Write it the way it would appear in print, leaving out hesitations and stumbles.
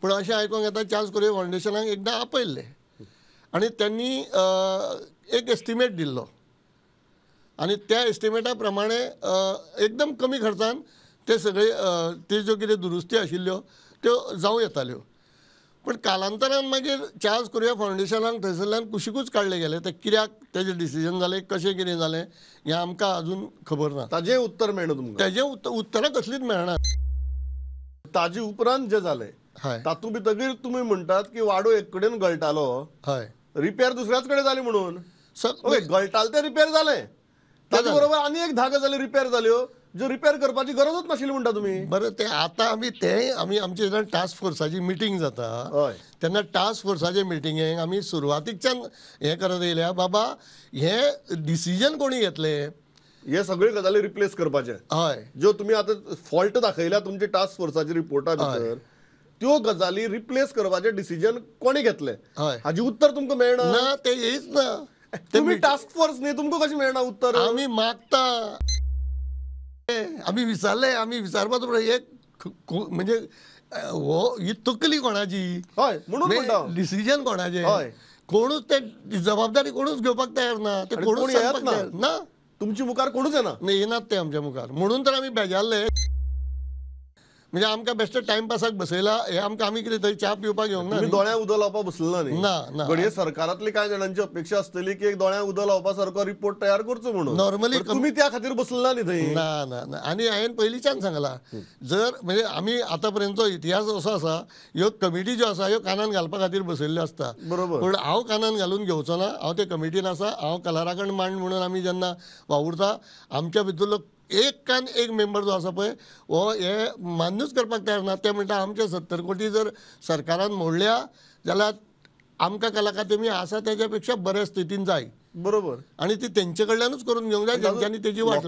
पूण अशें आयकोंक येता चार्ल्स कोरिया फावंडेशनाक एकदां आपयल्लें आनी त्यांनी एक एस्टिमेट दिल्लो आनी त्या एस्टिमेटा प्रमाणे एकदम कमी खर्चान ते सगळे ते ज्यो कितें दुरुस्ती आशिल्ल्यो त्यो जावं येताल्यो. पण कालांतरान मागीर चार्ल्स कोरिया फावंडेशनाक थंयसरल्यान कुशिकूच काडले गेले. ते कित्याक तेजें डिसिजन जालें, कशें कितें जालें हें आमकां अजून खबर ना. ताजें उत्तर मेळना तुमकां? तेजें उत्तरां कसलीच मेळना. ताजे उपरांत जें जालें हय तातूंत भितगीर तुमी म्हणटात की वाडो एक कडेन गळटालो, हय रिपेर दुसऱ्याच कडेन जाली म्हणून. ओके, गळटाले ते रिपेर जालें, ताजे बरोबर आनी एक 10 गजाली रिपेर जाल्यो ज्यो रिपेर करपाची गरजूच नाशिल्ली म्हणटा तुमी. बरें, ते आतां आमी ते आमी आमचे जेन्ना टास्क फोर्साची मिटींग जाता तेन्ना टास्क फोर्साचे मिटिंगेक आमी सुरवातीकच्यान हें करत येयल्या, बाबा हें डिसिजन कोणी घेतलें, हे सगळे गजाली रिप्लेस करपाचे. हय, ज्यो तुमी आतां फॉल्ट दाखयल्या तुमचे टास्क फोर्साच्या रिपोर्टा भितर त्यो गजाली रिप्लेस करपाचें डिसिजन कोणी घेतलें हय हाजी उत्तर तुमकां मेळना. ना, ते येयच ना. तुमी टास्क फोर्स न्ही, तुमकां कशें मेळना उत्तर? आमी मागता, आमी विचारले, आमी विचारपाचो एक म्हणजे हो ही तकली कोणाची, हय म्हणून डिसिजन कोणाचें, हय कोणूच ते जबाबदारी कोणूच घेवपाक तयार ना, ते कोणूच सांगपाक तयार ना. तुमच्या मुखार कोणूच येना, येनात ते आमच्या मुखार, म्हणून तर आमी बेजारले. म्हणजे आमकां बेश्टे टायमपासाक बसयला हे आमकां, आमी कितें थंय च्या पिवपाक येवंक ना, दोळ्या उदक लावपाक बसलो ना न्ही. ना, घडये सरकारांतली कांय जाणांची अपेक्षा आसतली की एक दोळ्या उदक लावपा सारको रिपोर्ट तयार करचो म्हणून. नॉर्मली तुमी त्या खातीर बसलो ना न्ही थंय. ना ना ना. आनी हांवें पयलींच्यान सांगलां, जर म्हणजे आमी आतां पर्यंतचो इतिहास असो आसा, ह्यो कमिटी ज्यो आसा ह्यो कानान घालपा खातीर बसयल्ल्यो आसता. बरोबर. पूण हांव कानान घालून घेवचो ना, हांव ते कमिटीन आसा, हांव कलाराखण मांड म्हणून आमी जेन्ना वावुरता आमच्या भितरलो एक कान एक मेंबर जो आसा पळय हो हे मान्यूच करपाक तयार ना. ते म्हणटा आमचे 70 कोटी जर सरकारान मोडल्या जाल्यार आमकां कला अकादमी आसा तेज्या पेक्षा बऱ्या स्थितीन जाय. बरोबर. आनी ती तेंचे कडल्यानूच करून घेवंक जाय जेंच्यांनी तेजी वाट.